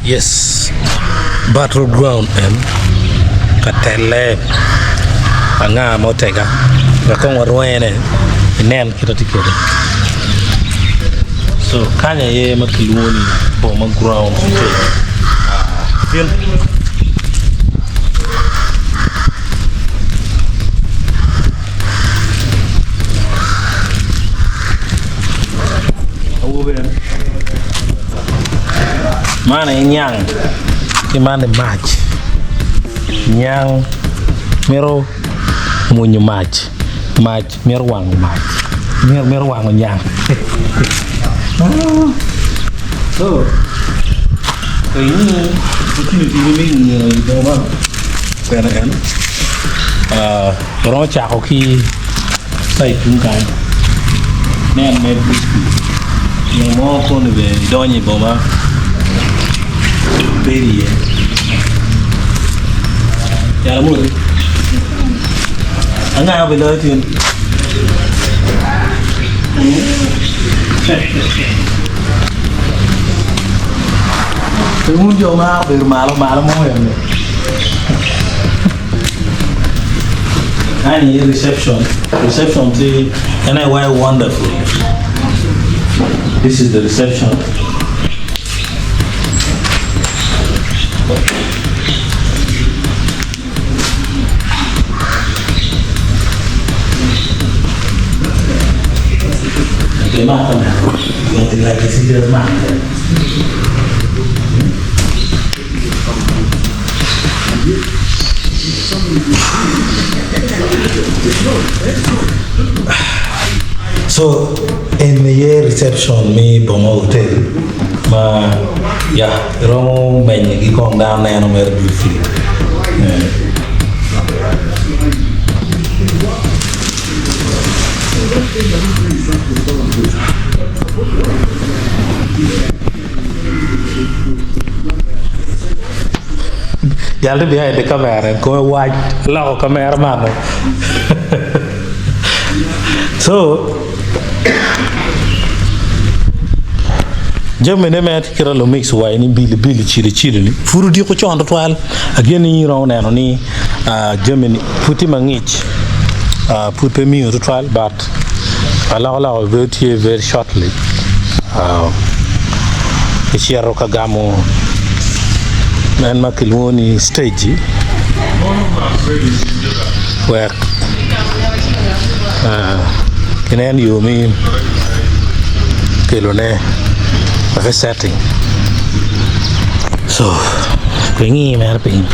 Yes, battle ground en ka telle anga ma otega wek kong warwene inen kit ma tye kwede so kany aye ma kilwongo ni boma ground hotel. Man aye nyang ki man ni mac nyang mito mwonyo mac mac mito wango mac mito wango nyang Waromo cako ki cait tung kany nen mere crispy nyo mo koni bene idonyo i boma ibedo iye yat amoti anga obiloyo tin wun jo ma obedo malo malo mo eni. Man aye reception, reception tye en aye wai wonderful this is the reception. So en aye reception me boma hotel ma ya iromo menyo gi kong dano neno mere briefly. Jal tye behind the camera en kome wac loko kamera man so jamine me kite lumix waco ni bilibili cilo cilo ni pud odiko con tutwal ageno ni in iromo neno ni jami ni pud tye mangic pud pe miyo tutwal but Alokaloka bedo tye very shortly icito ka gamo en ma kilwongo ni stage wek kinen yo me kelone wek i setting so ingi mere piny.